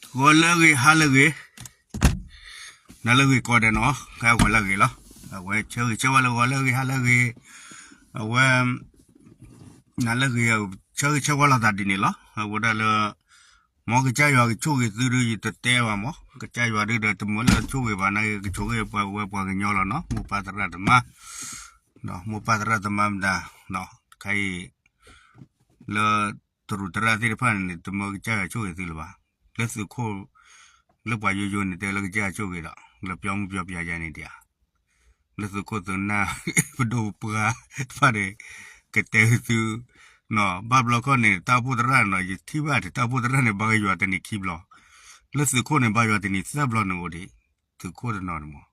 ဂီၤလၢအဂ့ၤ ဟါလၢအဂ့ၤ, နၤလၢအဂ့ၤကိးဂၤဒဲးနီၤ, ဟဲဂီၤလၢအဂ့ၤလီၤ. အဝဲဆၢဂ့ၤဆၢဝါလၢဂီၤလၢအဂ့ၤ ဟါလၢအဂ့ၤ, အဝဲ နၤလၢအဂ့ၤ ဆၢဂ့ၤဆၢဝါလိာ်သးဒ်န့ၣ်လီၤ. အဝဲဒၣ်လၢ မ်ကစၢ်ယွၤကဆိၣ်ဂ့ၤသုဒုး ယတတဲဘၣ်မး, ကစၢ်ယွၤဒုးဒီးတမၢလၢဆိၣ်ဂ့ၤဘၣ် နာ်က့ကဆိၣ်ဂ့ၤပှၤဝဲပှၤကညီလီၤနီၤ, မိၢ်ပၢ်သရၣ်သမါ, ဒီးမိၢ်ပၢ်သရၣ်သမါမတၤ, ခဲအံၤ လၢတရူးသရၣ်သ့ၣ်တဖၣ်န့ၣ်န့ၣ် တမၢကစၢ်ယွၤဆိၣ်ဂ့ၤသုလၢၤဘၣ်. လၢသုးခိၣ် လၢပှၤယိယိန့ၣ် တဲလၢကစၢ်ယွၤဆိၣ်ဂ့ၤဒီး လၢပျီမုၢ်ပျီပျါယါန့ၣ်ဒံးဧါ, လၢသုးခိၣ်သုးနၢ် ပဒိၣ်ပပှၢ်တဖၣ်န့ၣ် ကတဲသု, ဘၣ်ဘျီခီန့ၣ် တၢ်အိၣ်ဖှိၣ်သရၣ်နီၤ ယထံၣ်ဘၣ်တၢ်အိၣ်ဖှိၣ်သရၣ်န့ၣ် ဘါကယွၤတနံၤခံဘျီ, လၢသုးခိၣ်န့ၣ် ဘါယွၤတနံၤသၢဘျီန့ၣ်အိၣ်ဒံး, သုးခိၣ်တနီၤန့ၣ်မး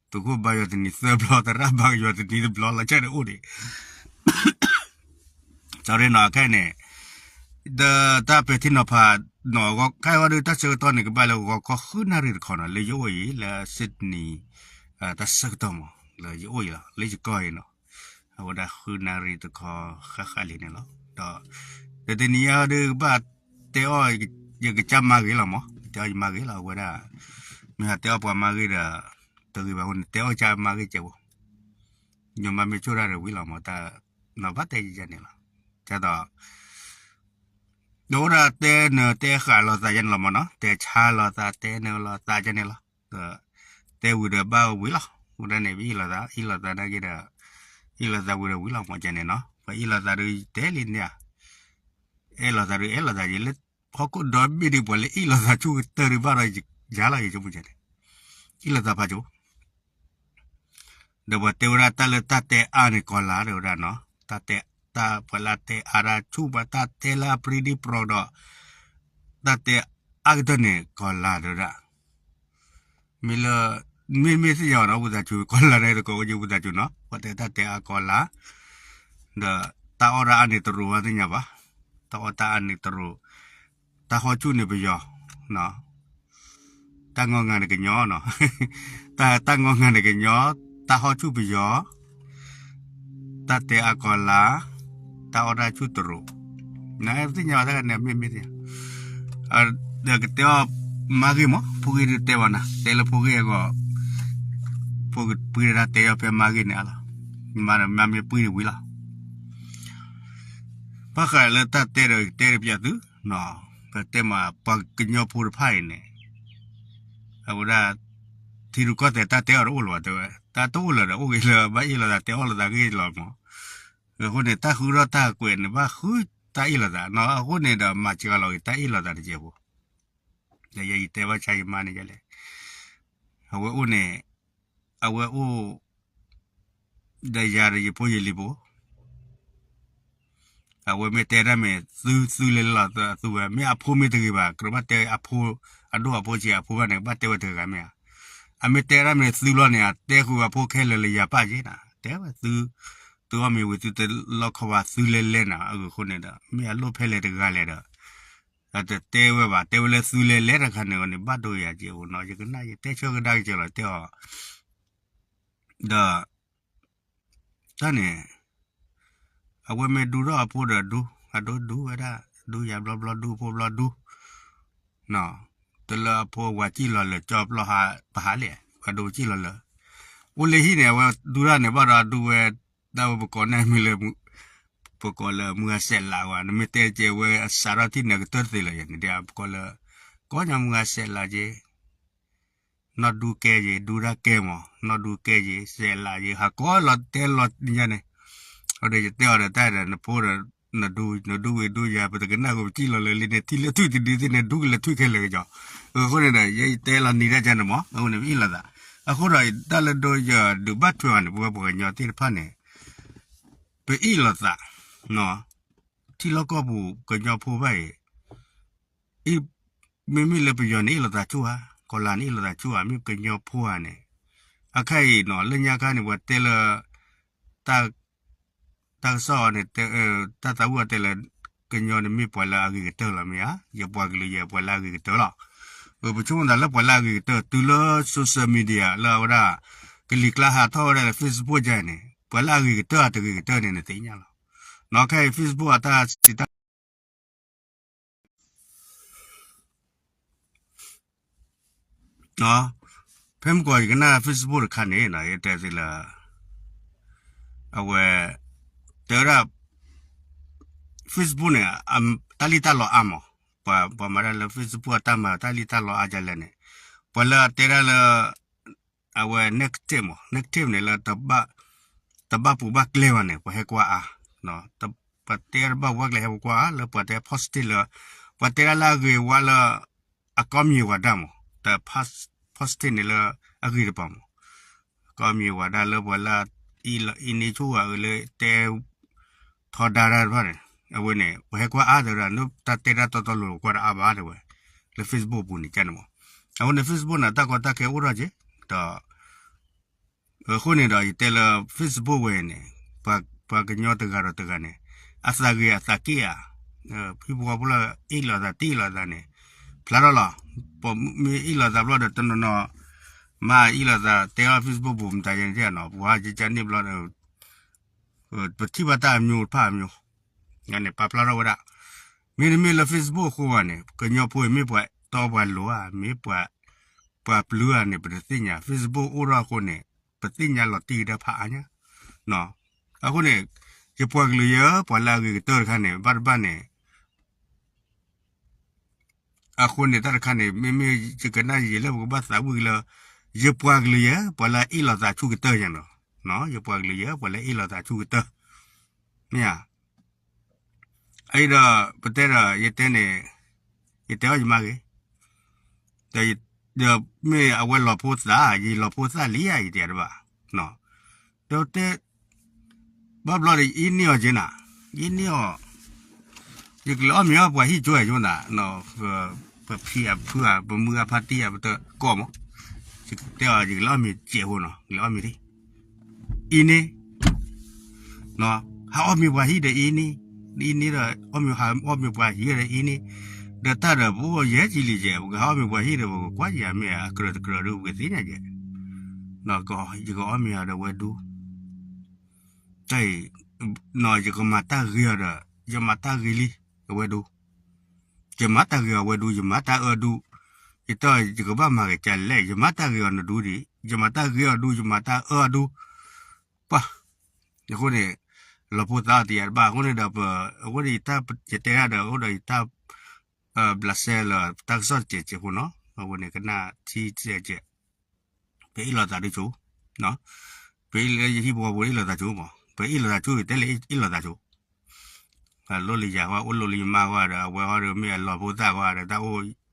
သုးခိၣ်ဘါယွၤတနံၤသၢဘျီ သရၣ်ဘါယွၤတနံၤတဘျီလီၤ ကန့ၣ်အိၣ်ဒံး ကန့ၣ်နီၤ ခဲအံၤန့ၣ် ဒီးတၢ်ပဲာ်ထံနီၤဖးနီၤ ဂီၤခါဝဲဒုး တၢ်ဆၢကတီၢ်န့ၣ် ကဘၣ်လၢဂီၤခီဃုနၣ်ရံၣ်တခီနီၤ လၢယအိၣ်အံၤ လၢ Sydney တၢ်ဆၢကတီၢ်မး လၢယအိၣ်အံၤလီၤ လၢယကီၢ်အံၤနီၤ အဝဲဒၣ်ဃုနၣ်ရံၣ်တခီ ဃၣ်ဃၣ်လံန့ၣ်လီၤ. ဒီး တနံၤညါဒုး ကဘၣ်တဲအီၣ် ယကစၢ်မါဂ့ၤလီၤမး တဲအီၣ်ယမါဂ့ၤလီၤ အဝဲဒၣ် မ့ၢ်ဟးတဲအီၣ်ပှၤမါဂ့ၤဒီး တဂ့ၤဘၣ်အဃိန့ၣ် တဲအီၣ်ကစၢ်မါဂ့ၤကဲးဖိ ညီမါမ့ၢ်ဆိၣ်တၢ်ဒီးဝံၤလီၤမး တၢ်နီၤဘၣ်တဲယကန့ၣ်လီၤ. ကသိး ဒီးအိၣ်ဒၣ်တဲနၢၤတဲဃာ်လိာ်သးယါန့ၣ်လီၤမးနီၤ တဲဆါလိာ်သး တဲနၢၤလိာ်သးယါန့ၣ်လီၤ. ဒီးတဲဝံၤဒီးဘၣ်ဝံၤလီၤ. အိၣ်ဒၣ်န့ၣ် ပအ့ၣ်လိာ်သး အ့ၣ်လိာ်သးနာ်က့ဒီး အ့ၣ်လိာ်သးဝံၤဒီးဝံၤလီၤမး ကန့ၣ်နီၤ. ပှၤအ့ၣ်လိာ်သးဒုး ယတဲလံန့ၣ်ဧါ အဲၣ်လိာ်သးဒုး အဲၣ်လိာ်သးယံၤလၢ ဟီၣ်ခိၣ်ဒီဘ့ၣ်ဒုး ပှၤလၢအ့ၣ်လိာ်သးဆိကတၢၢ်ဒုးဘၣ်ဒီး ယၤလီၤယဆိကမိၣ်န့ၣ် အ့ၣ်လိာ်သးဖးကၠိ ဒီးပှၤတဲဝဲဒၣ်တၢ်လၢတၢ်တဲအါန့ၣ်ကီၤလၤတဲဝဲဒၣ်နီၤ, တၢ်တဲ တၢ်ပှၤလၢတဲအါတၢ်ဆူၣ်ပှၤတၢ်တဲလၢအပြံဒံပြီဒီး တၢ်တဲအါကတၢၢ်န့ၣ်ကီၤလၤတဲဝဲဒၣ် မ့ၢ်လၢ မ့မ့ၢ်သ့ၣ်ညါဘၣ်ဒီး ဝံသးစူၤ ကီၤလၤန့ၣ်တကိးဝဲက့ၤ ဝံသးစူၤနီၤ, ပှၤတဲတၢ်တဲအါကီၤလၤ, ဒီးတၢ်အီၣ်တၢ်အါန့ၣ်တရူးဝဲသ့ၣ်ညါဘၣ်, တၢ်အီၣ်တၢ်အါန့ၣ်တရူး, တၢ်ဟီၣ်ဆူၣ်န့ၣ်ပယီၤ, တၢ်ငီငါန့ၣ်ကညီနီၤ, တၢ်ငီငါန့ၣ်ကညီ, တၢ်ဟီၣ်ဆူၣ်ပယီၤ တၢ်တဲအါကီၤလၤ, တၢ်အီၣ်တၢ်ဆူၣ်တရူး, နသ့ၣ်ညါဘၣ်တၢ်ဂၤန့ၣ် မ့ၢ်မ့ၢ်သ့ၣ်ညါ, ဒီးကတဲအီၤမါဂ့ၢ်မး, ဖိဂ့ၢ်ဒုးတဲဘၣ်နၤ, တဲလၢဖိဂ့ၢ်အဂီၢ်, ဖိပှံတၢ်တဲအီၤဖဲမါဂ့ၢ်န့ၣ်အါလီၤ, မါဒီးမါမ့ၢ်ပှံတဝံၤလီၤ. ဘၣ်ဃးလၢတၢ်တဲဒီးကတဲတပျးသု, ပတဲမးပှၤကညီဖိတဖၣ်အံၤန့ၣ် အဝဲဒၣ် ထံရူၢ်ကီၢ်သဲးတၢ်တဲအီၤတအိၣ်လၢၤဘၣ်တဲဝဲ, တၢ်တအိၣ်လၢၤဒီးအိၣ်ဂ့ၤလၢဘၣ်အ့ၣ်လိာ်သးတဲအီၣ်လိာ်သးဂ့ၢ်လီၤမး, အဃိန့ၣ် တၢ်ဃုထီၣ်တၢ်ကွဲးန့ၣ် ဘၣ်ဃုတၢ်အ့ၣ်လိာ်သးနီၤ, အဃိန့ၣ်ဒီးမၤစှၤလီၤက့ၤတၢ်အ့ၣ်လိာ်သးတကဲးဖိ, ဒီးယဲယတဲဘၣ်ဆါယမါန့ၣ်ယလဲၣ်, အဝဲအိၣ်န့ၣ်, အဝဲအိၣ် ဒီးယၤဒီးယဖိယလံၤဖိ အဝဲမ့ၢ်တဲတၢ်မ့ၢ်သုသုလဲၤလဲၤလီၤသုဝဲ, မ့ၢ်အဖိမ့ၢ်တဂ့ၤဘၣ် ကြၢးဘၣ်တဲအဖိ, အဒိၣ်အဖိဆံးအဖိဘၣ်န့ၣ် ဘၣ်တဲဝဲတဂၤမ့ၢ်ဧါ, အမ့ၢ်တဲတၢ်မ့ၢ်သုဘျီန့ၣ် အတဲဃုာ်ဝဲဖိခဲလၢာ်လၢယၤပၣ်က့ၤနၤ, တဲဝဲသု, သုအီၣ်မ့ၤဝံၤသုတလီခီဘၣ်သုလဲၤလဲၤနၤ, အဂ့ၢ်အဃိန့ၣ်ဒီး မ့ၢ်အလိၣ်ဖဲလဲၣ်တဂၤလဲၣ်ဒီး အတတဲဝဲဘၣ်, တဲဝဲလၢသုလဲၤလဲၤတခါန့ၣ်အီၤန့ၣ် ဘၣ်ဒိယၤက့ၤအိၣ်နီၤ, ယကနၣ်ယတဲဆၢကဒါက့ၤလီၤတဲအီၤ, ဒီး တၢ်န့ၣ် အဝဲမ့ၢ်ဒူထီၣ်အဖိဒီးဒူ, အဒိဒူဝဲဒၣ်, ဒူယၤဘျီဘျီဒူဖိဘျီဒူ, တလၢအဖိဝၤစံၣ်လီၤလၢာ်ကၠီပျီဟးပဟးလဲၣ်, အဒိစံၣ်လီၤလၢာ်, အိၣ်လၢဟံၣ်န့ၣ် အဝဲဒူတၢ်န့ၣ်ဘၣ်ဒီးအဒူဝဲ, တၢ်ဝဲပကိးန့ၣ်မ့ၢ်လၢ ပကိးလၢမုၢ်ဂၤစဲးလးဝဲ, နမ့ၢ်တဲကဲဝဲအစးထီၣ်ထံၣ်န့ၣ် ကတၢၢ်တသ့လၢၤယၤန့ၣ်ဒီး ပကိးလၢ ကိးညါမုၢ်ဂၤစဲးလးက့ၤ နီၢ်ဒူကဲယ့ၤ ဒူတၢ်ကဲမး နီၢ်ဒူကဲယ့ၤ စဲးလးယ့ၤ ဟးကိးလီၤတဲလီၤညါန့ၣ်, အဒီးယတဲအီၤဒီးတၢ်ဒီး နဖိဒီး နဒူ နဒူဝံၤဒူယၤ ပတကနၣ်ဃိ ပစံၣ်လီၤလၢာ်လံန့ၣ် ထံၣ်လၢထွံၣ်တဒုသ့ၣ်န့ၣ် ဒူကလဲၤထွံၣ်ခဲလၢာ်ကစီၤ, အဃိန့ၣ်ဒီး ယတဲလီၤနံၤတၢ်ကန့ၣ်မး အဃိန့ၣ် ပအ့ၣ်လိာ်သး, အဃိဒီး တၢ်လၢဒိယဒုးဘၣ်ထွဲအီၤန့ၣ် ပဝဲပှၤကညီသ့ၣ်တဖၣ်န့ၣ် ပအ့ၣ်လိာ်သး ထံလီၢ်ကီၢ်ပူၤကညီဖိဘၣ်အံၤ မ့မ့ၢ်လၢပယီၤန့ၣ်အ့ၣ်လိာ်သးဆူၣ်ဧါ, ကီၤလၤန့ၣ်အ့ၣ်လိာ်သးဆူၣ်ဧါ, မ့ၢ်ကညီဖိဧါန့ၣ်, အခါအံၤနီၤ လၢညါခါန့ၣ် ပှၤတဲလၢ တၢ်ကစီၣ်အီၤန့ၣ် တၢ်သးဝံၣ်အီၤတဲလၢ ကညီန့ၣ်မ့ၢ်ပှၤလၢအဂ့ၤကတၢၢ်လီၤမ့ၢ်ဧါ, ယပှၤကလုာ်ယဲပှၤလၢအဂ့ၤကတၢၢ်လီၤ. ပဆိကမိၣ်သးလၢပှၤလၢအဂ့ၤကတၢၢ် တုၤလၢ social media လၢအဝဲဒၣ် ကလံၤကျါဟးထီၣ်ဝဲဒၣ်လၢ Facebook ယါန့ၣ် ပှၤလၢအဂ့ၤကတၢၢ်ဧါတဂ့ၤကတၢၢ်န့ၣ် နသ့ၣ်ညါလီၤ. နီၢ်ခဲအံၤ Facebook အတၢ်စံးတၢ် ဖဲမုၢ်ကီးယကနၣ် Facebook တခါန့ၣ် ယတဲသုလၢ အဝဲ တဲဝဲဒၣ် Facebook န့ၣ် တၢ်လံၣ်တၢ်လီအါမး, ပှၤမၤတၢ်လၢ Facebook အတၢ်မၤတၢ်လံၣ်တၢ်လီအါဒ်လဲၣ်န့ၣ် ပှၤလၢအတဲဒၣ်လၢ အဝဲ negative မး negative န့ၣ်လၢ တဘၣ်ပူၤဘၣ်ကျဲဘၣ်န့ၣ် ပှၤဟဲကွၢ်အါ, ပှၤတဲတဘၣ်ပူၤဘၣ်ကျဲဟဲကွၢ်အါ လၢပှၤတဲ positive လၢ ပှၤတဲဒၣ်လၢအဂ့ၤဝဲလၢ အကီမံၤဝၤဒၣ်မး တ positive န့ၣ်လၢအဂ့ၤတပၤမး, ကီမံၤဝၤဒၣ်လၢပှၤလၢ အံၤန့ၣ်ဆိၣ်ဂၤအၢလၢတဲ ထီဒါတၢ်တဖၣ်န့ၣ် အဝဲန့ၣ် ပှၤဟဲကွၢ်အါတဲဝဲဒၣ် နတၢ်တဲဒၣ်တီတီလိၤလိၤကွၢ်တအါဘၣ်တဲဝဲ လၢ Facebook ပူၤန့ၣ်ကန့ၣ်မး, အဃိန့ၣ် Facebook န့ၣ် တၢ်ကီတၢ်ခဲအိၣ်ထီၣ်က့ၤ ဒီး အဃိန့ၣ်ဒီး ယတဲလၢ Facebook ဝဲန့ၣ် ပှၤကညီတဂၤဒီးတဂၤန့ၣ် အသးဂ့ၤအသးက့ၣ်ဧါ, ဟံၣ်ဖိဃီဖိလၢအ့ၣ်လိာ်သးတ့ၢ်လိာ်သးန့ၣ် ဖျါထီၣ်လီၤ, ပမ့ၢ်အ့ၣ်လိာ်သးဘျီဒီးတနီၤနီၤ မ့ၢ်အ့ၣ်လိာ်သးတဲအီၤ Facebook ပူၤမတၤယဲန့ၣ်နီၤ ပှၤကကန့ၣ်ဘျီဒီး ပထံၣ်ဘၣ်တၢ်အမျိုးတဖၣ်အမျိုး န့ၣ် ပာ်ဖျါထီၣ်ဝဲဒၣ် မ့တမ့ၢ်လၢ Facebook အဃိဘၣ်န့ၣ် ကညီဖိအံၤမ့ၢ်ပှၤတီပှၤလိၤဧါ မ့ၢ်ပှၤ ပှၤပျုၤဧါန့ၣ် ပတသ့ၣ်ညါ Facebook အိၣ်ထီၣ်အဃိန့ၣ် ပသ့ၣ်ညါလီၤတံၢ်ကဒါဖးအါညါ, အဃိန့ၣ် ယပှၤကလုာ်ယဲ ပှၤလၢအဂ့ၤကတၢၢ်တခါန့ၣ် ဘၣ်တဘၣ်န့ၣ် အဃိန့ၣ် တၢ်တခါန့ၣ် မ့မ့ၢ်ယကနၣ်ယဲလၢပကဘၣ်သးဝံၣ်က့ၤလၢ ယပှၤကလုာ်ယဲ ပှၤလၢအ့ၣ်လိာ်သးဆူၣ်ကတၢၢ်ညါနီၤ, ယပှၤကလုာ်ယဲ ပှၤလၢအ့ၣ်လိာ်သးဆူၣ်ကတၢၢ်, မ့ၢ်ဧါ, အအံၤဒီး ပတဲဒီး ယတဲန့ၣ် ယတဲအီၤယမါဂ့ၤ ဒီးမ့ၢ်အဝဲလီၤဖိသၣ် ယလီၤဖိသၣ်လံဧါ ယတဲတဘၣ်, ဒီးတဲ ဘၣ်ဘျီဒီး အ့န့ၢ်အီၤက့နၤ, အ့န့ၢ်အီၤ, ယကလဲၤအီၣ်မ့ၤအီၣ်ပှၤဟံၣ်ကၠိယၤကၠိနၤ, ပဖံအဖုဧါ ပမုၢ်အဖါတံၢ်ဧါ ပတကိးမး, ယတဲအီၤ ယကလဲၤအီၣ်မ့ၤစဲးဖိနီၤ လဲၤအီၣ်မ့ၤလံ, အ့န့ၢ် ဟးအီၣ်မ့ၤပှၤဟံၣ်ဒီးအ့န့ၢ်, အ့န့ၢ်ဒီး အီၣ်မ့ၤပှၤဟံၣ်ဒီးအ့န့ၢ်, ဒီးတၢ်ဒီးပအိၣ်ယဲၢ်ကံလံကဲ ပကဟးအီၣ်မ့ၤပှၤဟံၣ်ဒီး ပကကွၢ်ယၤမ့ၢ်အကြၢးတကြၢးဒီး ပကသ့ၣ်ညါကဲ, ယကအီၣ်မ့ၤအီၤဒီးဝဲဒူ တၢ်အံၤ ယကမၤတၢ်ဂ့ၤအီၤဒီး ယမၤတၢ်ဂ့ၤလံ အဝဲဒူ ယမၤတၢ်ဂ့ၤအီၤဝဲဒူ ယမၤတၢ်အၢဒူ, ယတဲ ယကဘၣ်မၤဂ့ၤကလဲၣ် ယမၤတၢ်ဂ့ၤအီၤနဒူဒံး ယမၤတၢ်ဂ့ၤအီၤဒူ ယမၤတၢ်အၢအီၤဒူ, ပှၤ အဃိန့ၣ် လီၤဖိသၣ်အီၤတယၤတဘၣ် အဃိန့ၣ်ဒီး အဃိန့ၣ် ယတၢ်ယတဲဒၣ်ဒီး အိၣ်ဒီးယတၢ် ဘျးစဲလၢတၢ်ကစီၣ်တစဲးစဲးဖိနီၤ အဃိန့ၣ် ကနၣ်ထံတစဲးစဲး ပအ့ၣ်လိာ်သးဒ်ဆိ ပအ့ၣ်လိာ်ယဟံၣ်ဖိဃီဖိအ့ၣ်လိာ်သးဆိမး ပအ့ၣ်လိာ်သးဆိ တဲလၢအ့ၣ်လိာ်သးဆိ လိၣ်လံယၤဃီ အိၣ်လိၣ်လံယမါဃီဒီး အဝဲဃီဒီးမ့ၢ်အလီၤဖိသၣ်ဃီဒီး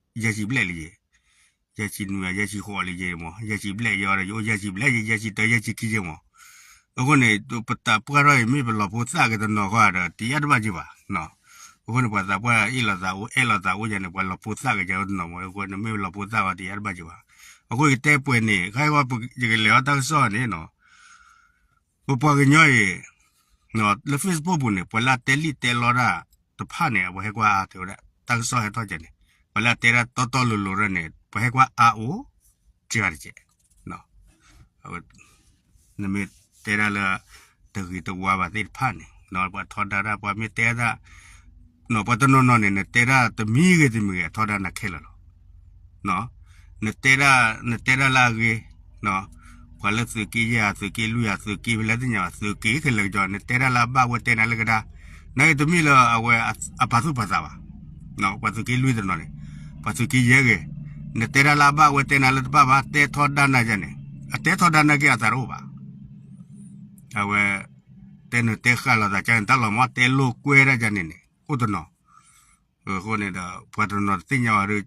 တၢ်အိၣ်ယဲၢ်ဆံဘျဲၣ်လံယဲၢ်, ယဲၢ်ဆံနွံ ယဲၢ်ဆံဃိးလံယဲၢ်မး ယဲၢ်ဆံဘျဲၣ်ယဲၢ်ဒီး ယအိၣ်ယဲၢ်ဆံဘျဲၣ်ယဲၢ် ယဲၢ်ဆံတၢ ယဲၢ်ဆံခံယဲၢ်မး, အဃိန့ၣ် ပသးပှၢ်ထီၣ်အံၤ မ့ၢ်ပလီၤဖိသၣ်က့ၤတနီၤဃီဒီး တယၣ်တဘၣ်က့ၤဘၣ် အဃိန့ၣ် ပှၤသးပှၢ်အ့ၣ်လိာ်သးအိၣ် အဲၣ်လိာ်သးအိၣ်ယၤန့ၣ် ပှၤလီၤဖိသၣ်က့ၤယၤတနီၤမး အဃိန့ၣ် မ့ၢ်ပလီၤဖိသၣ်ဃီတယၣ်တဘၣ်က့ၤဘၣ်, အဃိယတဲပှဲၤန့ၣ် ခါဃီယကလဲၤအီၣ်တၢ်ကစီၣ်န့ၣ်နီၤ ပပှၤကညီအံၤ လၢ Facebook ပူၤန့ၣ် ပှၤလၢအတဲလံၣ်တဲလီတၢ်တဖၣ်န့ၣ် အဝဲဟဲကွၢ်အါတဲဝဲဒၣ် တၢ်ကစီၣ်ဟဲထီၣ်ကဲန့ၣ် ပှၤလၢအတဲဒၣ်တီတီလိၤလိၤဒၣ်န့ၣ် ပှၤဟဲကွၢ်အါအိၣ် ကဂၤတကဲး နမ့ၢ်တဲဒၣ်လၢ တဂ့ၤတဝါဘၣ်သ့ၣ်တဖၣ်န့ၣ် ပှၤထီဒါတၢ် ပှၤမ့ၢ်တဲတၢ် ပှၤတနီၤနီၤန့ၣ် နတဲဒၣ်တမံၤဂ့ၤတမံၤဂ့ၤ အထီဒါနၤခဲလၢာ်လီၤ. နတဲဒၣ် နတဲဒၣ်လၢအဂ့ၤ ပှၤလၢသုးက့ယဲၢ်ဧါ သုးက့လွံၢ်ဧါ သုးက့ဖဲလဲၣ်သ့ၣ်ညါဘၣ် သုးက့ခဲလၢာ်ကဒီး နတဲဒၣ်လၢအဘၣ်ဝဲတဲနၤလၢကဒါ နာ်က့တမ့ၢ်လၢအဝဲအပာ်သူၣ်ပာ်သးဘၣ်. ပှၤသုးက့လွံၢ်တနီၤန့ၣ် ပှၤသုးက့ယဲၢ်ဂ့ၤ နတဲဒၣ်လၢအဘၣ်ဝဲတဲနၤလၢတဘၣ်ဘၣ် တဲထီဒါနၤယၤန့ၣ် အတဲထီဒါနၤက့ၤအသးတအိၣ်ဘၣ်. အဝဲ တဲနုာ်တဲဃာ်လိာ်သးကန့ၣ် တၢ်လီၤမၢ်တဲလိာ်ကွဲဒၣ်ကန့ၣ်န့ၣ် အိၣ်တနီၤ အဃိန့ၣ်ဒီး ပှၤတနီၤတသ့ၣ်ညါဘၣ်ဒီး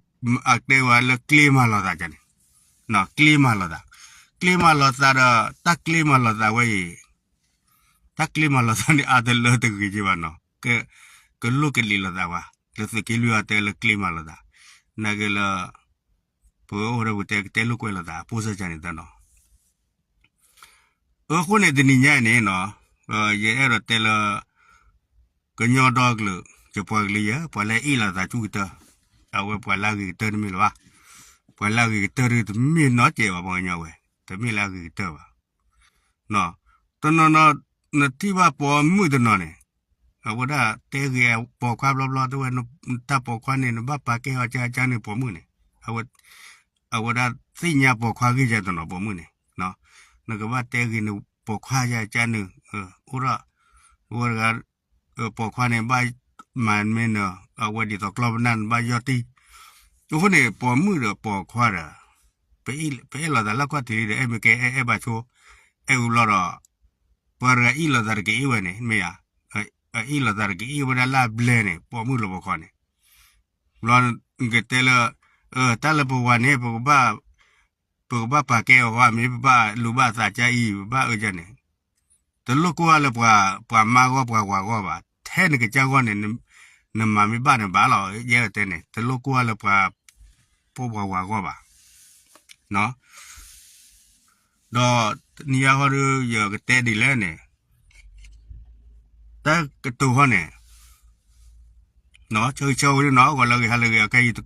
အတဲဝဲလၢကျ့မၤလိာ်သးကန့ၣ် ကျ့မၤလိာ်သး ကျ့မၤလိာ်သးဒီး တၢ်ကျ့မၤလိာ်သးဝဲအံၤ တၢ်ကျ့မၤလိာ်သးန့ၣ် အါတလၢတဂ့ၤက့ၤဘၣ်နီၤ ကလိၣ်ကလံၤလိာ်သးဝဲ လၢသုးက့လွံၢ်အီၤတဲလၢကျ့မၤလိာ်သး နာ်က့လၢ ပအိၣ်ဒီးပတဲကတဲလိာ်ကွဲလိာ်သး အပိၢ်စၢ်ကန့ၣ်တနီၤ အဃိန့ၣ်တနံၤညါအံၤန့ၣ်နီၤ ယအဲၣ်ဒိးတဲလၢ ကညီဒီကလုာ် ယပှၤကလုာ်ယဲ ပှၤလၢအ့ၣ်လိာ်သးဆူၣ်ကတၢၢ် အဝဲပှၤလၢအဂ့ၤကတၢၢ်တမ့ၢ်လၢၤဘၣ်. ပှၤလၢအဂ့ၤကတၢၢ်တမ့ၢ်နီတစဲးဘၣ် ပှၤကညီဝဲ တမ့ၢ်လၢအဂ့ၤကတၢၢ်ဘၣ်. တနီၤနီၤ နထံၣ်ဘၣ်ပိာ်မုၣ်တနီၤန့ၣ် အဝဲဒၣ်တဲဂ့ၤပိာ်ခွါဘျီဘျီ တဲဝဲ တၢ်ပိာ်ခွါန့ၣ် နဘၣ်ပာ်ကဲအီၤကကန့ၣ်ပိာ်မုၣ်န့ၣ် အဝဲ အဝဲဒၣ်သ့ၣ်ညါပိာ်ခွါဂ့ၢ်ယၤတနီၤပိာ်မုၣ်န့ၣ်, နကဘၣ်တဲဂ့ၤနပိာ်ခွါယၤကါနုာ်, အိၣ်ဒီး ဝဲတဂၤ ပိာ်ခွါန့ၣ် ဘၣ်မၤမ့ၢ်နၢၤ အဝဲဒ်သိးကျီၢ်ပနၢ်နဘၣ်ယီၢ်တံၢ်, အဃိန့ၣ် ပိာ်မုၣ်ဒီးပိာ်ခွါဒီး ပအဲၣ်လိာ်သးလၢကွၢ်ထံးလံဒီး အဲၣ်မ့ၢ်ကဲအဲၣ်အဲၣ်ဘၣ်ဆိ, အဲၣ်ဝံၤဘျီဒီး ပှၤတဂၤအ့ၣ်လိာ်သးတကအ့ၣ်ဝဲန့ၣ် မ့ၢ်ဧါ, အအ့ၣ်လိာ်သးတကအ့ၣ်ဝဲဒၣ်လၢအဘျဲၣ်န့ၣ် ပိာ်မုၣ်လၢပိာ်ခွါန့ၣ်, ဘျီနကတဲလၢ တၢ်လၢပဝၤန့ၣ် ပကဘၣ်ပာ်ကဲအီၤဃီ မ့ၢ်ပဘၣ်လူၤဘၣ်သးကါအံၤ ပဘၣ်အၢကါန့ၣ်, တလိၣ်ကိၢ်အါလၢပှၤမါဂီၢ်ပှၤဝၤဂီၢ်ဘၣ်, ထဲနကစၢ်ဂီၢ်န့ၣ် နမၤမ့ၢ်ဘၣ်န့ၣ်ဘၣ်လီၤ, ယဲအတဲန့ၣ် တလိၣ်ကိၢ်အါလၢပှၤ ဖိပှၤဝၤဂီၢ်ဘၣ်, ဒီးတနံၤအံၤဃီဒီး ယကတဲဒ်လဲၣ်န့ၣ်, တၢ်ကတိၤဃီန့ၣ် ဆၢဂ့ၤဆၢဝါန့ၣ်နီၤ ဂီၤလၢအဂ့ၤ ဟါလၢအဂ့ၤ အခဲအံၤ သ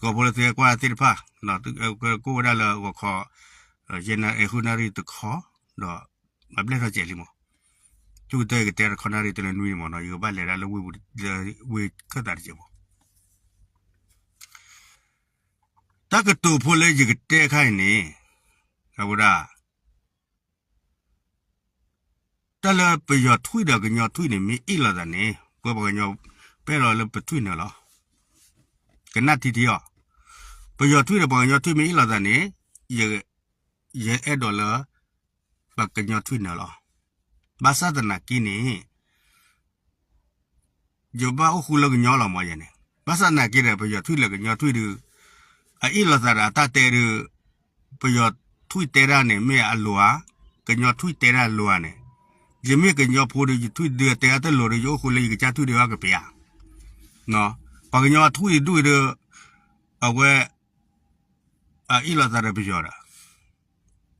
ကိးဖိလၢသုဟဲကွၢ်သ့ၣ်တဖၣ် ကကိးဝဲဒၣ်လၢဂီၤခီ ယဲၢ်နၣ်ရံၣ် ဃုနၣ်ရံၣ်တခီ ဒီးအဘျဲၣ်ထီၣ်စဲးလံမး, ဆူကတၢၢ်ယကတဲတခီနၣ်ရံၣ်တလၢနွံန့ၣ်မးနီၤ ယကဘၣ်လဲၤဒၣ်လၢဝ့ၢ်ပူၤ လၢဝ့ၢ်ခၢၣ်သးတစဲးဖိ တၢ်ကတိၤဖိလၢယကတဲခါအံၤန့ၣ် အဝဲဒၣ် တၢ်လၢပယီၤထွံၣ်ဒီးကညီထွံၣ်န့ၣ် မ့ၢ်အ့ၣ်လိာ်သးန့ၣ် ပဝဲပှၤကညီ ပအဲၣ်ဒိးလၢပထွံၣ်နၢၤလီၤ. ကနၣ်ထံထံအီၤ, ပယီၤထွံၣ်ဒီးပှၤကညီထွံၣ်မ့ၢ်အ့ၣ်လိာ်သးန့ၣ် ယ ယအဲၣ်ဒိးလၢ ပှၤကညီထွံၣ်နၢၤလီၤ. ဘၣ်ဆၣ်သနာ်က့န့ၣ် ယဘၣ်အိၣ်ဃူလၢကညီလီၤမးယဲန့ၣ်, ဘၣ်ဆၣ်သနာ်က့ဒီး ပယီၤထွံၣ်လၢကညီထွံၣ်ဒီး အအ့ၣ်လိာ်သးဒီးအတၢ်တဲဒီး ပယီၤထွံၣ်တဲဒၣ်န့ၣ် မ့ၢ်အလိၤဧါ, ကညီထွံၣ်တဲဒၣ်လိၤဧါန့ၣ်, ယမ့ၢ်ကညီဖိဒီး ယထွံၣ်ဒုးအတဲအတလိၤဒီး ယအိၣ်ဃူလၢယကစၢ်ထွံၣ်ဒုးအကပၤဧါ. ပှၤကညီထွံၣ်ဒုးဒီး အဝဲ အအ့ၣ်လိာ်သးဒီးပယီၤဒီး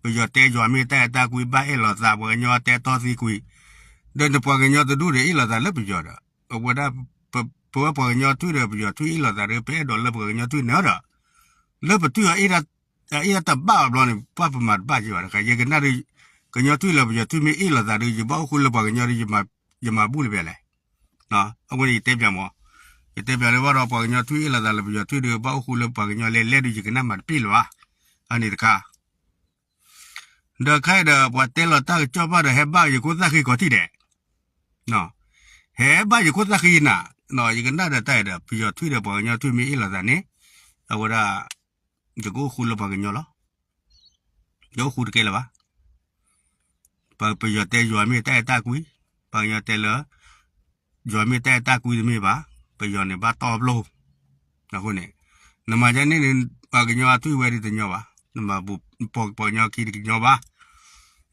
ပယီၤတဲယွၤမ့ၢ်တၢ်အဲၣ်တၢ်ကွံ ဘၣ်အဲၣ်လိာ်သး ပှၤကညီတဲတီသံကွံာ်, ဒီးနပှၤကညီတဒူၣ်ဒီးအ့ၣ်လိာ်သးလၢပယီၤဒီး အဝဲဒၣ် ပဝဲပှၤကညီထွံၣ်ဒီးပယီၤထွံၣ်အ့ၣ်လိာ်သးဒီး ပအဲၣ်ဒိးလၢပှၤကညီထွံၣ်နၢၤဒီး လၢပထွံၣ်အ အ့ၣ်ဒၣ်တဘၣ်အဘျီန့ၣ် ပှၤပမၤတဘၣ်က့ၤဘၣ်တခါ ယကနၣ်ဒီး ကညီထွံၣ်လၢပယီၤထွံၣ်မ့ၢ်အ့ၣ်လိာ်သးဒီး ယဘၣ်အိၣ်ဃူလၢပှၤကညီဒီး ယမၤဘူၣ်လၢၤဖဲလဲၣ်. အဝဲန့ၣ်ယတဲပၠးမး, ယတဲပၠးလၢဘၣ်ဒီးပှၤကညီထွံၣ်အ့ၣ်လိာ်သးလၢပယီၤထွံၣ်ဒီး ဘၣ်အိၣ်ဃူလၢပှၤကညီလဲၤလဲၤဒီး ယကနၣ်မၤတပ့ၢ်လၢၤဘၣ်. အန့ၣ်တခါ ဒီးခဲအံၤဒီး ပှၤတဲလီၤတၢ်ကစီၣ်ဘၣ်ဒီး ဟဲဘၣ်ယခိၣ်သၣ်ဃံကိးထံၣ်ဒဲး, ဟဲဘၣ်ယခိၣ်သၣ်ဃံနၤ, ယကနၣ်ဒီးတၢ်အံၤဒီး ပယီၤထွံၣ်ဒီးပှၤကညီထွံၣ်မ့ၢ်အ့ၣ်လိာ်သးန့ၣ်, အဝဲဒၣ် ယကအိၣ်ဃူလၢပှၤကညီလီၤ. ယအိၣ်ဃူတကဲလၢၤဘၣ်. ပယီၤတဲယွၤမ့ၢ်တၢ်အဲၣ်တၢ်ကွံ, ပှၤကညီတဲလၢ ယွၤမ့ၢ်တၢ်အဲၣ်တၢ်ကွံတမ့ၢ်ဘၣ်, ပယီၤန့ၣ်ဘၣ်တီပျိၢ်. အဃိန့ၣ် နမၤဒ်န့ၣ်န့ၣ် ပှၤကညီအထွံၣ်ဝဲဒၣ်တညီဘၣ်, နမၤပှၤကညီခံတကညီဘၣ်.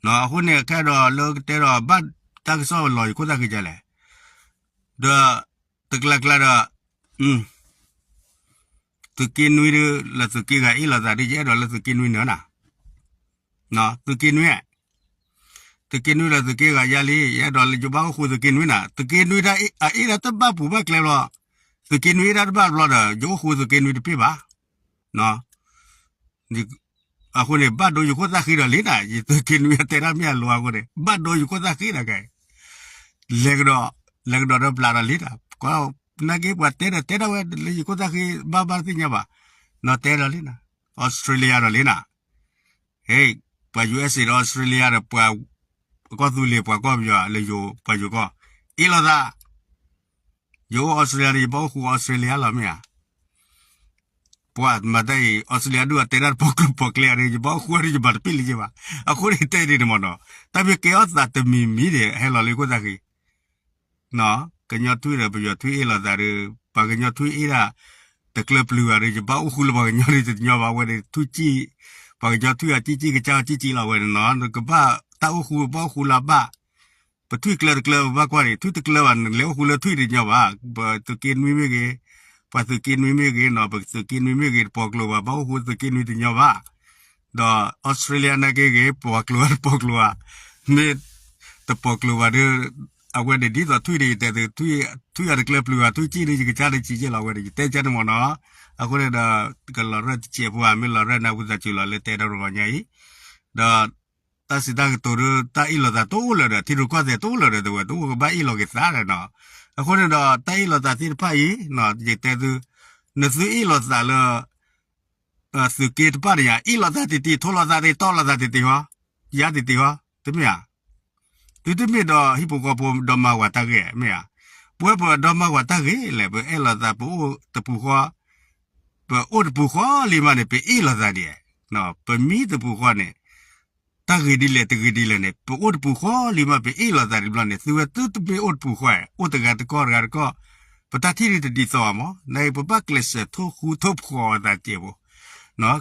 အဃိန့ၣ် ခဲဒီးလၢကတဲဒီး ဘၣ်တၢ်ကစီၣ်လီၤယခိၣ်သၣ်ဃံဒ်လဲၣ်, ဒီး တကျါကျါဒီး သုးက့နွံဒီး လၢသုးက့ဂၤအ့ၣ်လိာ်သးဒီး ယအဲၣ်ဒိးလၢသုးက့နွံနၢၤနၤ, သုးက့နွံ, သုးက့နွံလၢသုးက့ဂၤယါလံ ယအဲၣ်ဒိးလၢယဘၣ်အိၣ်ဃူသုးက့နွံနၤ, သုးက့နွံတၢ်အ့ၣ်ဒၣ်တဘၣ်ပူၤဘၣ်ကျဲဘျီ, သုးက့နွံအ့ၣ်ဒၣ်တဘၣ်ဘျီဒီး ယအိၣ်ဃူသုးက့နွံတပ့ၢ်ဘၣ်. အဃိန့ၣ် ဘၣ်ဒိယခိၣ်သၣ်ဃံဒီးလံနၤ, ယသုးက့နွံအတဲဒၣ်မ့ၢ်အလိၤအဃိန့ၣ် ဘၣ်ဒိယခိၣ်သၣ်ဃံနၤကဲ, လဲၤကဒီး, လဲၤကဒီးဒီးပျၢ်ဒီးလံနၤ, နာ်က့ပှၤတဲဒီးတဲဒၣ်ဝဲလၢယခိၣ်သၣ်ဃံ ဘၣ်ဘၣ်သ့ၣ်ညါဘၣ်, နီၢ်တဲဒီးလံနၤ, Australia ဒီးလံနၤ, ဟဲ, ပှၤ ယူအက်စ်အေ ဒီး Australia ဒီးပှၤ ကီၢ်သူလ့ၤ ပှၤကီၢ်ပယီၤလၢယိၤ ပှၤယိၤကီၢ်, အ့ၣ်လိာ်သး ယအိၣ် Australia ဒီး ယဘၣ်အိၣ်ဃူ Australia လီၤမ့ၢ်ဧါ. ပှၤမၤတၢ်အံၤ Australia ဒုးအတဲဒၣ်တပီၤကျိၤပီၤကျဲဒီး ယဘၣ်အိၣ်ဃူဒီး ယမၤတပ့ၢ်လံယဘၣ်. အဃိန့ၣ်တဲဒ်န့ၣ်မ့ၢ်နီၤ, တၢ်မ့ၢ်ကဲအီၣ်သးတမံၤမံၤဒီး ဟဲလီၤလၢယခိၣ်သၣ်ဃံ, ကညီထွံၣ်ဒီးပယီၤထွံၣ်အ့ၣ်လိာ်သးဒီး ပှၤကညီထွံၣ်အ့ၣ်ဒၣ် တကျၢပျုၤဂၤဒီး ယဘၣ်အိၣ်ဃူလၢပှၤကညီဒီးတညီဘၣ်ဝဲဒီး ထွံၣ်စံၣ်, ပှၤကညီထွံၣ်အစံၣ်စံၣ်ကစၢ်စံၣ်စံၣ်လီၤဝဲန့ၣ်နီၤ, နကဘၣ်တၢ်အိၣ်ဃူ ဘၣ်အိၣ်ဃူလၢအဘၣ် ပထွံၣ်ကျၢတကျၢ ပဘၣ်ကွၢ်န့ၣ် ထွံၣ်တကျၢဘၣ် နလဲၤအိၣ်ဃူလၢထွံၣ်တညီဘၣ်, ပသုးက့နွံမ့ၢ်ဂ့ၤ, ပှၤသုးက့နွံမ့ၢ်ဂ့ၤနီၤ, ပသုးက့နွံမ့ၢ်ဂ့ၤ တပီၤကျိၤဘၣ် ဘၣ်အိၣ်ဃူသုးက့နွံတညီဘၣ်, ဒီး Australia နာ်က့ဂ့ၤ ပီၤကျိၤဘၣ် တပီၤကျိၤဘၣ်, မ့ၢ်တပီၤကျိၤဘၣ်ဒီး အဝဲန့ၣ်ဒ်သိးထွံၣ်ဒီး ယတဲသု ထွံၣ်အတကျၢပျုၤဘၣ် ထွံၣ်စံၣ်ဒီး ယကစၢ်ဒီးစံၣ်ယ့ၣ်လီၤဝဲဒီး ယတဲကဲန့ၣ်မ့ၢ်နီၤ, အဃိန့ၣ်ဒီး ကလီၤရၢၢ်တစဲးဖိဧါ မ့ၢ်လီၤရၢၢ်နၢ်ပူၤသးစူၤလီၤလၢတဲတၢ်တဂီၤညါအံၤ, ဒီး တၢ်စံးတၢ်ကတိၤဒီး တၢ်အ့ၣ်လိာ်သးတအိၣ်လၢၤဒီး ထံရူၢ်ကီၢ်သဲးတအိၣ်လၢၤဒီး တဝဲတအိၣ်ကဘၣ်အ့ၣ်လိာ်က့ၤသးဒီးနီၤ, အဃိန့ၣ်ဒီး တၢ်အ့ၣ်လိာ်သးသ့ၣ်တဖၣ်အံၤ ယတဲသု နသုအ့ၣ်လိာ်သးလၢ သုးက့တဖၣ်န့ၣ်ယါ အ့ၣ်လိာ်သးတံၢ်တံၢ် ထိလိာ်သးတံၢ် တီၣ်လိာ်သးတံၢ်တံၢ်ဟီ, ယါတံၢ်တံၢ်ဟီ, တမ့ၢ်ဧါ. သုတမ့ၢ်ဒီးဟံၣ်ဖိဃီဖိဒီမါဝၤတၢ်ဂ့ၢ် မ့ၢ်ဧါ. ပဝဲပဒီမါဝၤတၢ်ဂ့ၢ်လဲၣ် ပအဲၣ်လိာ်သး ပအိၣ်တပူၤဃီ, ပအိၣ်တပူၤဃီလံမးန့ၣ် ပအ့ၣ်လိာ်သးဒ်လဲၣ်, ပမံတပူၤဃီန့ၣ် တၢ်ဂ့ၢ်ဒ်လဲၣ်တဂ့ၢ်ဒ်လဲၣ်န့ၣ် ပအိၣ်တပူၤဃီလံမး ပအ့ၣ်လိာ်သးဒ်ဘျီန့ၣ် သုဝဲသုတမ့ၢ်အိၣ်တပူၤဃီ အိၣ်တဂၤတကီၢ်တဂၤတကီၢ် ပတၢ်ထံၣ်ဒ်တဒ်သိးဘၣ်မး နအံၤ ပဘၣ်ကျဲးစၢးထိၣ်ဃူထိၣ်ဖိးအသးတစဲးဖိ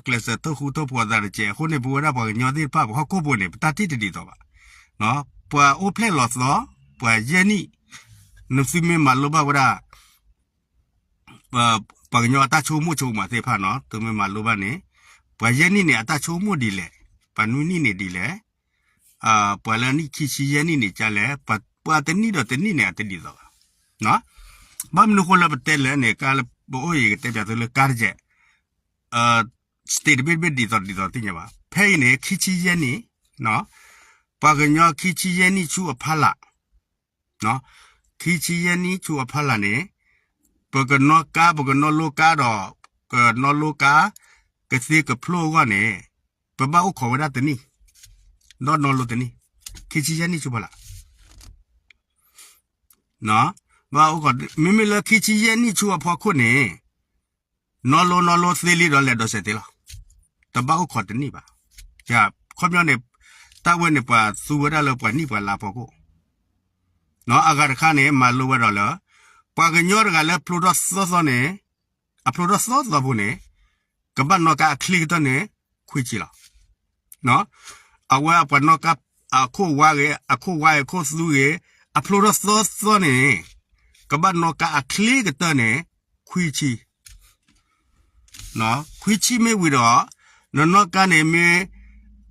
ကျဲးစၢးထိၣ်ဃူထိၣ်ဖိးအသးတစဲး အဃိန့ၣ် ပဝဲဒၣ်ပှၤကညီသ့ၣ်တဖၣ် ပဟီၣ်ခိၣ်ဖိန့ၣ် ပတၢ်ထံၣ်တဒ်သိးဘၣ်. ပှၤအိၣ်ဖျဲၣ်လီၤသီ, ပှၤယဲၢ်နံၣ်, နသုမ့ၢ်မၤလိဘၣ်ဝဲဒၣ် ပှၤကညီအတၢ်ဆိကမိၣ်ဆိကမးသ့ၣ်တဖၣ်နီၤ သုမ့ၢ်မၤလိဘၣ်န့ၣ် ပှၤယဲၢ်နံၣ်န့ၣ် အတၢ်ဆိကမိၣ်ဒ်လဲၣ်, ပှၤနွံနံၣ်န့ၣ်ဒ်လဲၣ်, ပှၤလၢအနံၣ်ခံဆံယဲၢ်နံၣ်န့ၣ် ကလဲၣ်, ပှၤတနံၣ်ဒီးတနံၣ်န့ၣ် အတဒ်သိးဘၣ်. ဘၣ်မနုၤဃိလၢပတဲလဲၣ်န့ၣ် ကါလၢပအိၣ်အံၤ ကတဲပၠးသုလၢကါတစဲး state တဘ့ၣ်တဘ့ၣ်ဒ်သိးဒ်သိးသ့ၣ်ညါဘၣ်. ဖဲအံၤန့ၣ် ခံဆံယဲၢ်နံၣ်, ပှၤကညီခံဆံယဲၢ်နံၣ်ဆူအဖီလာ်, ခံဆံယဲၢ်နံၣ်ဆူအဖီလာ်န့ၣ် ပကနီၣ်ကါ ပကနီၣ်လိကါဒီး ကနီၣ်လိကါ ကသ့ကဖျိအဂီၢ်န့ၣ် ပဘၣ်အိၣ်ခိးဝဲဒၣ်တနံၣ်, ဒီးနီၣ်လိတနံၣ်, ခံဆံယဲၢ်နံၣ်ဆူဖီလာ် ဘၣ်အိၣ်ခိး မ့မ့ၢ်လၢခံဆံယဲၢ်နံၣ်ဆူအဖီခိၣ်န့ၣ် နီၣ်လိနီၣ်လိသ့လံဒီးလဲၤဒိးစဲးသ့လီၤ. တဘၣ်အိၣ်ခိးတနံၣ်ဘၣ်. ခီပညီန့ၣ် တၢ်ဝဲန့ၣ်ပှၤသူဝဲဒၣ်လၢပှၤနံၣ်ပှၤလါဖီခိၣ်, အဂၤတခါန့ၣ် မၤလိဝဲဒီးလၢ ပှၤကညီတဂၤလၢဖျိထီၣ်သီသီန့ၣ် အဖျိထီၣ်သီသီဖိန့ၣ် ကဘၣ်နီၣ်ကါအချ့ကတၢၢ်န့ၣ် ခွံဆံလီၤ. အဝဲအပှၤနီၣ်ကါ အခိၣ်ဝါဂ့ၤ အခိၣ်ဝါဂ့ၤ အခိၣ်သူဂ့ၤ အဖျိထီၣ်သီသီန့ၣ် ကဘၣ်နီၣ်ကါအချ့ကတၢၢ်န့ၣ် ခွံဆံ ခွံဆံမ့ၢ်ဝံၤဒီး နနီၣ်ကါန့ၣ်မ့ၢ်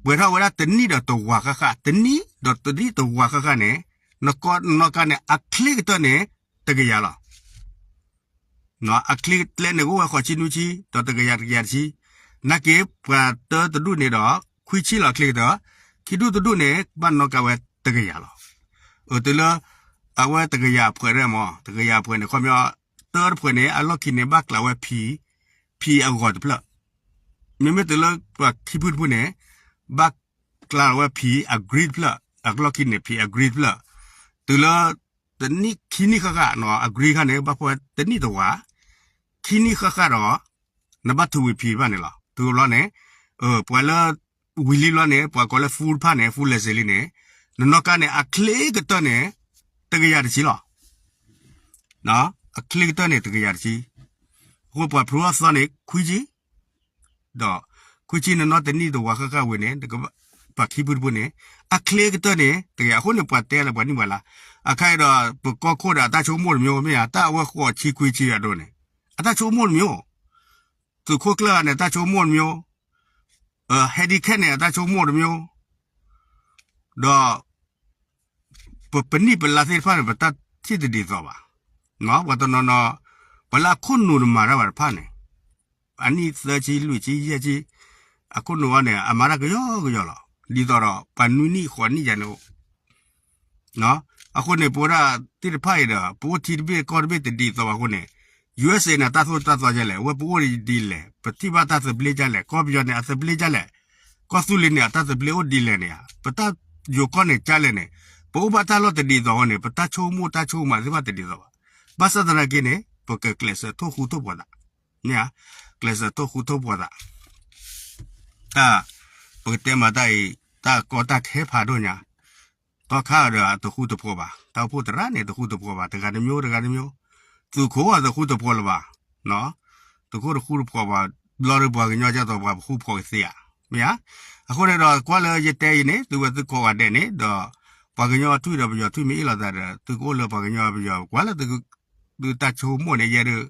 ပှဲၤထီၣ်ဝဲဒၣ်တနံၣ်ဒီးတဝၤဃၣ်ဃၣ် တနံၣ်ဒီးတနံၣ်တဝၤဃၣ်ဃၣ်န့ၣ် နကီၢ်နနီၣ်ကါန့ၣ် အချ့ကတၢၢ်န့ၣ် တကယၤလီၤ. အချ့ကျဲန့ၣ် ကအိၣ်ဝဲဃိးဆံနွံဆံ ဒီးတကယၤတကယၤတဆံ, နာ်က့ ပှၤတၢတဒူၣ်န့ၣ်ဒီး ခွံဆံလီၤအချ့ကတၢၢ်, ခံဒူၣ်တဒူၣ်န့ၣ် ဘၣ်နီၣ်ကါဝဲတကယၤလီၤ. အတုၤလၢ အဝဲတကယၤအဖှဲးရဲၣ်မး တကယၤအဖှဲးန့ၣ် ခီပညီ တၢတဖှဲးန့ၣ် အလီၢ်ခံန့ၣ် ဘၣ်ကျးဝဲဖံ ဖံအဂီၤတဖျၢၣ်, မ့မ့ၢ်တုၤလၢပှၤခံဖုတဖုန့ၣ် ဘၣ်ကျးဝဲဖံအgreenတဖျၢၣ်, အလီၢ်ခံန့ၣ် ဖံအgreenတဖျၢၣ်, တုၤလၢ တနံၣ်ခံနံၣ်ဃၣ်ဃၣ်နီၤ အgreenခါန့ၣ် ဘၣ်ဖှဲတနံၣ်တဝၤ, ခံနံၣ်ဃၣ်ဃၣ်ဒီး နဘၣ်ထုးဝံၤဖံတဖၣ်န့ၣ်လီၤ. ထုးဘျီန့ၣ် ပှၤလၢ ဝံၤလံဘျီန့ၣ် ပှၤကိးလၢ full တဖၣ်န့ၣ် full လဲၤစ့လံန့ၣ် နနီၣ်ကါန့ၣ် အချ့ကတၢၢ်န့ၣ် တကယၤတဆံလီၤ. အချ့ကတၢၢ်န့ၣ် တကယၤတဆံ, အဃိပှၤဖျိထီၣ်သီန့ၣ် ခွံဆံ ဒီး ခွံဆံနနီၣ်တနံၣ်တဝၤဃၣ်ဃၣ်ဝံၤန့ၣ် ပှၤခံဖုတဖုန့ၣ် အချ့ကတၢၢ်န့ၣ် တကယၤ အဃိန့ၣ် ပှၤတဲလၢပှၤနံၣ်ပှၤလါ, အခါအံၤဒီး ပကီၢ်ခိၣ်ဒီးအတၢ်ဆိကမိၣ်တမျိုး မ့ၢ်ဧါ, တၢ်အဝဲဃိးဆံခွံဆံအဒိန့ၣ် အတၢ်ဆိကမိၣ်တမျိုး, သုးခိၣ်ကျၢၢ်န့ၣ် အတၢ်ဆိကမိၣ်တမျိုး, ဟဲဒံခဲန့ၣ် အတၢ်ဆိကမိၣ်တမျိုး, ဒီး ပပနံၣ်ပလါသ့ၣ်တဖၣ်န့ၣ် ပတၢ်ထံၣ်တဒ်သိးဘၣ်. ပှၤတနီၤနီၤ ပှၤလၢအခိၣ်နူာ်တမၤတၢ်ဘၣ်တဖၣ်န့ၣ် အနံၣ်သၢဆံ လွံၢ်ဆံ ယဲၢ်ဆံ အခိၣ်နူာ်အီၤန့ၣ် အမၤတၢ်ကယီကယီလီၤ. ဒ်သိးဒီး ပှၤနွံနံၣ်ဃိးနံၣ်ယၤန့ၣ် အဃိန့ၣ် ပဝဲဒၣ်သ့ၣ်တဖၣ်အံၤဒီး ပအိၣ်ထံတဘ့ၣ်ကီၢ်တဘ့ၣ်တဒ်သိးဘၣ်အဃိန့ၣ် ယူအက်စ့န့ၣ် အတၢ်သိၣ်တၢ်သီဒ်လဲၣ်, အဝဲပအိၣ်ဒ်လဲၣ်, ပထံၣ်ဘၣ်တၢ်သဘျ့ဒ်လဲၣ်, ကီၢ်ပယီၤန့ၣ် အသဘျ့ဒ်လဲၣ်, ကီၢ်သူလ့ၤန့ၣ် အတၢ်သဘျ့အိၣ်ဒ်လဲၣ်န့ၣ်ဧါ, ပတၢ်ယိၤကီၢ်န့ၣ်ဒ်လဲၣ်န့ၣ်ဧါ, ပအိၣ်ဘၣ်တၢ်လီၢ်တဒ်သိးအဃိန့ၣ် ပတၢ်ဆိကမိၣ်တၢ်ဆိကမးသ့ၣ်တဖၣ်တဒ်သိးဘၣ်. ဘၣ်ဆၣ်သနာ်က့န့ၣ် ပကကျဲးစၢးထိၣ်ဃူထိၣ်ဖိးသး, မ့ၢ်ဧါ, ကျဲးစၢးထိၣ်ဃူထိၣ်ဖိးသး တၢ် ပကတဲမၤတၢ်အံၤ တၢ်ကီတၢ်ခဲဖးဒိၣ်ညါ, သီခါဒီးတဃူတဖိးဘၣ်, တၢ်အိၣ်ဖှိၣ်သရၣ်န့ၣ် တဃူတဖိးဘၣ်, တဂၤတမျိုး တဂၤတမျိုး, သုးခိၣ်တဃူတဖိးလၢၤဘၣ်, သုးခိၣ်တဃူတဖိးဘၣ်, ဘျီဒီးပှၤကညီကသိးပှၤပဃူဖိးကသ့ဧါ, မ့ၢ်ဧါ. အဃိန့ၣ်ဒီး ကွၢ်လၢယတဲအံၤန့ၣ် သုဝဲသုကိးဂၤဒဲးန့ၣ်ဒီး ပှၤကညီအထွံၣ်ဒီးပယီၤထွံၣ်မ့ၢ်အ့ၣ်လိာ်သးဒီး သုကအိၣ်လၢပှၤကညီပယီၤ ကွၢ်လၢ သုတၢ်ဆိကမိၣ်န့ၣ် ယဲဒၣ်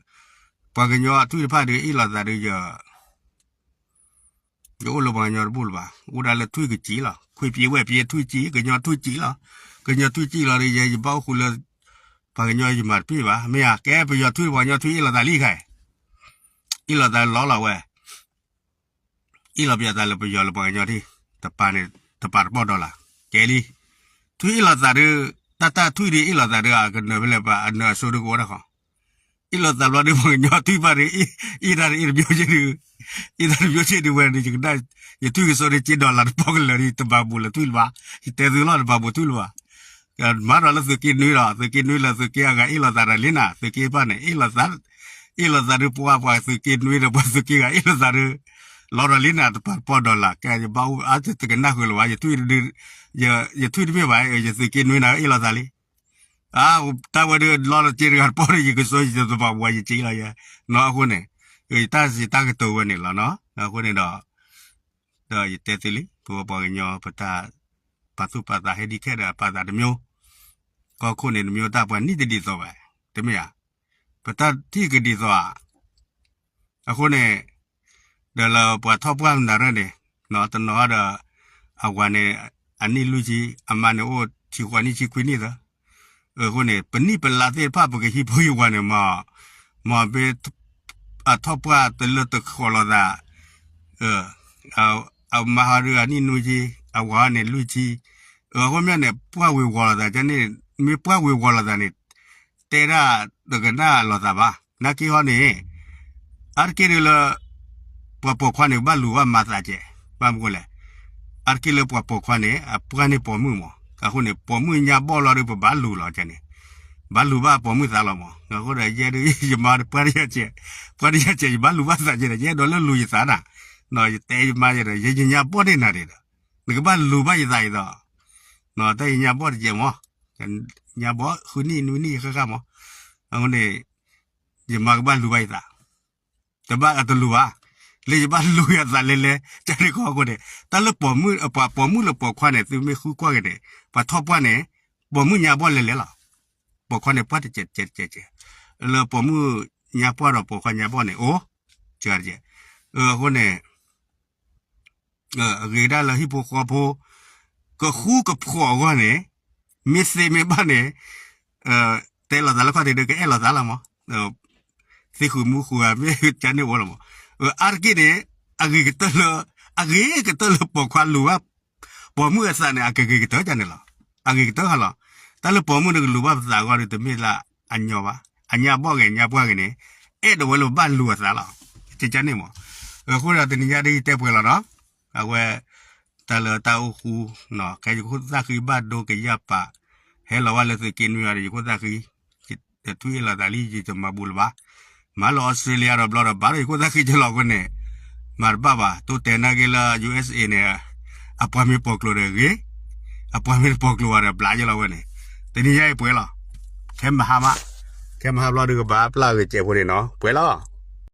ပှၤကညီအထွံၣ်တဖၣ်ဒီးအ့ၣ်လိာ်သးဒီးယ ယအိၣ်လၢပှၤကညီတဘူၣ်လၢၤဘၣ်, အိၣ်ဒၣ်လၢထွံၣ်ကစံၣ်လီၤ, ခွံပျ့ဝဲၢ်ပျ့ထွံၣ်ကစံၣ် ကညီထွံၣ်ကစံၣ်လီၤ, ကညီထွံၣ်ကစံၣ်လီၤဒီး ယဲယဘၣ်အိၣ်ဃုာ်လၢ ပှၤကညီယမၤတပ့ၢ်ဘၣ်, မ့ၢ်ဧါ, ကဲပယီၤထွံၣ်ပှၤကညီထွံၣ်အ့ၣ်လိာ်သးလံခဲ အ့ၣ်လိာ်သးလီၤလီၤဝဲ အ့ၣ်လိာ်ပယီၤသးလၢပယီၤလၢပှၤကညီထံၣ်, တပာ်န့ၣ် တပာ်တပီၢ်ဒီးလၢ်, ကဲလံ, ထွံၣ်အ့ၣ်လိာ်သးဒီး တၢ်တၢ်ထွံၣ်ဒီးအ့ၣ်လိာ်သးဒီး အကနၢၤဖဲလဲၣ် အနၢၤအစိဒီးကအိၣ်ဒၣ်ဃီ, အ့ၣ်လိာ်သးဘျီဒီးပှၤကညီထွံၣ်ဘၣ်ဒီး အ့ၣ်တၢ်ဒီးအ့ၣ်တမျိုးကဲဒီး အံၤတၢ်တမံၤဆ့ၣ်ဒုးဝဲန့ၣ် ယကနၣ် ယထွံၣ်ကစီၣ်န့ၣ် က့ဒီလၢတပီၢ်ကလၢာ်န့ၣ် တဘၣ်ဘူးလၢၤထွံၣ်လၢၤဘၣ်, ယတဲသုလီၤ တဘၣ်ဘူးထွံၣ်လၢၤဘၣ်. မၤဒီးလၢသုးက့နွံဒီး သုးက့နွံလၢ သုးက့အဂၤအ့ၣ်လိာ်သးဒီးလံနၤ သုးက့ပၢ်န့ၣ် အ့ၣ်လိာ်သး အ့ၣ်လိာ်သးဒုး ပှၤပှၤသုးက့နွံဒီး ပှၤသုးက့ဂၤအ့ၣ်လိာ်သးဒုး လီၤဒီးလံနၤ တပၤတပီၢ်ဒီလၢ် ကဲယဘၣ်အူအါတကနၣ်ဃုာ်လၢၤဘၣ် ယထွံၣ်တမ့ၢ်ဘၣ် ယသုးက့နွံနၤ အ့ၣ်လိာ်သးလံ အါ တၢ်ဝဲဒုးလီၤလီၤက့တဂၤတပီၢ်ဒီး ယကစီယတဘၣ်ဘူး ယစ့လီၤယဲ နီၢ်အဃိန့ၣ် ယတၢ်စံးတၢ်ကတိၤဝဲန့ၣ်လီၤနီၢ် အဃိန့ၣ်ဒီး ဒီးယတဲသုလံ ပဝဲပှၤကညီ ပတၢ်ပာ်သူၣ်ပာ်သးဟဲဒ်ခဲဒီးပာ်သးတမျိုး ကီၢ်ခိၣ်န့ၣ် တမ့ၢ်တၢ်ပှၤနံၣ်တဒ်သိးဘၣ် တမ့ၢ်ဧါ ပတၢ်ထံၣ်ကဒ်သိးဧါ အဃိန့ၣ် ဒီးလၢပှၤထီၣ်ပှၢ်မနုၤရဲၣ်န့ၣ် တနီၤဒီး အဝၤန့ၣ် အနံၣ်လွံၢ်ဆံ အမါန့ၣ်အိၣ်ဆံဃိးနံၣ်ဆံခွံနံၣ်သၢ အဃိန့ၣ် ပနံၣ်ပလါသ့ၣ်တဖၣ် ပကဟံးဖိဟံးဝၤန့ၣ် မ့ၢ် မ့ၢ်မ့ၢ် အထီၣ်ပှၢ်တလၢတဃီၤလိာ်သး အမါဟီဒုးအနံၣ်နွံဆံ အဝၤဟီန့ၣ်လွံၢ်ဆံ အဃိမ့ၢ်န့ၣ် ပှၢ်ဝ့ၤဝီၤလိာ်သးန့ၣ် မ့ၢ်ပှၢ်ဝ့ၤဝီၤလိာ်သးန့ၣ် တဲဒၣ်တကနၣ်လိာ်သးဘၣ် နာ်က့ဟီန့ၣ် အါတက့ၢ်ဒုးလၢ ပှၤပိာ်ခွါန့ၣ် ဘၣ်လူၤဘၣ်မၤသးကဲး ဘၣ်မနုၤလဲၣ် အါတက့ၢ်လၢပှၤပိာ်ခွါန့ၣ် အပှၢ်န့ၣ်ပိာ်မုၣ်မး အဃိန့ၣ် ပိာ်မုၣ်ညါဘီၣ်လီၤဒုး ပဘၣ်လူၤလီၤကဲန့ၣ် ဘၣ်လူၤဘၣ်ပိာ်မုၣ်သးလီၤမး အဃိဒီးယဲဒုး ယမါပှၢ်တယၢ်ကဲး ပှၢ်တယၢ်ကဲး ယဘၣ်လူၤဘၣ်သးကဲးဒီး ယအဲၣ်ဒိးလၢလူၤယသးနၤ ယတဲယမါယဲဒီး ယဲယညါဘီၣ်န့ၢ်နၤဒီး နကဘၣ်လူၤဘၣ်ယသးအံၤဒီး တၢ်ယညါဘီၣ်တကဲးမး ညါဘီၣ်ဃုနံၣ်နွံနံၣ်ဃၣ်ဃၣ်မး အဃိန့ၣ် ယမါကဘၣ်လူၤဘၣ်ယသး တဘၣ်အတလူၤဘၣ် လၢယဘၣ်လူၤယသးလဲၤလဲၤ ကန့ၣ်ဃီအဃိန့ၣ် တၢ်လၢပိာ်မုၣ် ပှၤပိာ်မုၣ်လၢပိာ်ခွါန့ၣ် သုမ့ၢ်ဃုကွၢ်က့ၤန့ၣ် ပှၤထီၣ်ပှၢ်န့ၣ် ပိာ်မုၣ်ညါဘီၣ်လဲၤလဲၤလီၤ ပိာ်ခွါန့ၣ်ပှၢ်တကဲးတကဲးတကဲး လၢပိာ်မုၣ်ညါပှၢ်ဒီးပိာ်ခွါညါဘီၣ်န့ၣ် အိၣ် ကဲးတကဲး အဃိန့ၣ် အဂ့ၤဒၣ်လၢဟံၣ်ဖိဃီဖိ ကဃူကဖိးအဂီၢ်န့ၣ် မ့ၢ်သ့မ့ၢ်ဘၣ်န့ၣ် တဲလိာ်သးလၢခီၣ်ထံးဒီး ကအဲၣ်လိာ်သးလီၤမး သ့ဃုာ်မူဃုာ်ဧါ မ့ၢ်ကန့ၣ်အိၣ်လီၤမး အါတက့ၢ်န့ၣ် အဂ့ၤကတၢၢ်လၢ အဂ့ၤကတၢၢ်လၢပိာ်ခွါလူၤဘၣ် ပိာ်မုၣ်အသးန့ၣ် အကဂ့ၤကတၢၢ်ကန့ၣ်လီၤ အဂ့ၤကတၢၢ်ဃီလီၤ တၢ်လၢပိာ်မုၣ်န့ၣ်ကလူၤဘၣ်ပသးအဂီၢ်ဒီး တမ့ၢ်လၢအညီဘၣ် အညါဘီၣ်ဂ့ၤ ညါပှၢ်ဂ့ၤန့ၣ် အဲၣ်ဒိးဝဲလၢပဘၣ်လူၤအသးလီၤ ကန့ၣ်မး အဃိဒီးတနံၤညါဒ်ယတဲပှဲၤလီၤနီၤ အဝဲ တၢ်လၢတၢ်အိၣ်ဃူ ခဲယခိၣ်သၣ်ဃံဘၣ်ဒိကယၢ်ပာ် ဟဲလီၤဝဲလၢသုးက့နွံအံၤဒီး ယခိၣ်သၣ်ဃံ တထွံၣ်အ့ၣ်လိာ်သးလံ ယတမၤဘူးလၢၤဘၣ် မၤလၢ Australia ဒီးဘျီဒီး ဘၣ်ဒီးယခိၣ်သၣ်ဃံကလီၤအဃိန့ၣ် မၤတဘၣ်ဘၣ် တိတဲာ်နာ်က့လၢ ယူၢ်အ့ၣ်အ့ၣ်န့ၣ် အပှၤမ့ၢ်ပိာ်ကျိၤဒီးဂ့ၤ အပှၤမ့ၢ်တပိာ်ကျိၤဘၣ်ဒီး ဘျးယလီၤဝဲန့ၣ် တနံၤညါအံၤပှဲၤလီၤ ခဲမဟါမး ခဲမဟါဘျီဒုးကဘၣ်ပျၢ်ဂ့ၤစဲးဖိန့ၣ်နီၤ ပှဲၤလီၤ